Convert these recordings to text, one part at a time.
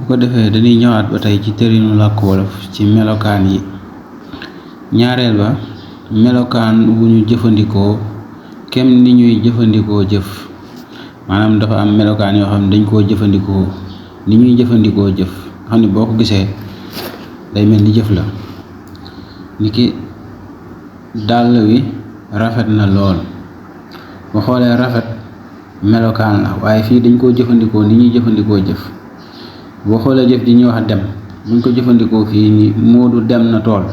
bu ko defee dañuy ñëwaat ba tey ci tërinu làkk wolof ci melokaan yi. ñaareel ba melokaan wu ñu jëfandikoo kem ni ñuy jëfandikoo jëf, maanaam dafa am melokaan yoo xam ne dañ koo jëfandikoo ni ñuy jëfandikoo jëf xam ne boo ko gisee day mel ni jëf la. ni ki dàll wi rafet na lool, bu xoolee rafet melokaan la, waaye fii dañ koo jëfandikoo ni ñuy jëfandikoo jëf. boo xoolee jëf ji ñuy wax dem buñ ko jëfandikoo fii ni Moodu dem na tool,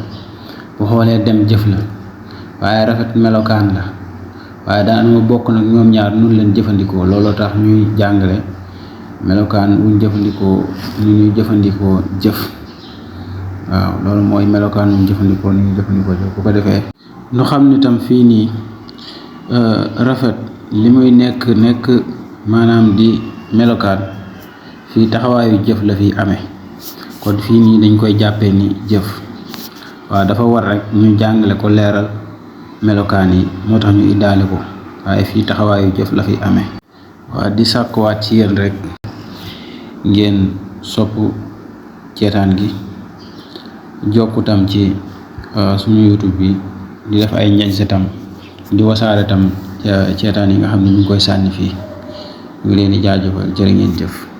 bu xoolee dem jëf la, waaye rafet melokaan la, waaye daanaka bokk nag ñoom ñaar nun leen jëfandikoo. looloo tax ñuy jàngale melokaan wuñ jëfandikoo ni ñuy jëfandikoo jëf. waaw loolu mooy melokaan wuñ jëfandikoo ni ñuy jëfandikoo jëf. bu ko defee nu xam ni tam fii nii rafet li muy nekk maanaam di melokaan, fii taxawaayu jëf la fi amee, kon fii nii dañ koy jàppee ni jëf. waaw dafa war rek ñu jàngale ko leeral melokaan yi, moo tax ñu indaale ko, waaye fii taxawaayu jëf la fi amee. waaw di sàkkuwaat ci yéen rek ngeen sopp ceetaan gi, jokkutam ci suñu YouTube bi, di def ay njañ tam di wasaare tam ceetaan yi nga xam ne ñu ngi koy sànni fii. ñu ngi leen di jaajëfal, jërë ngeen jëf.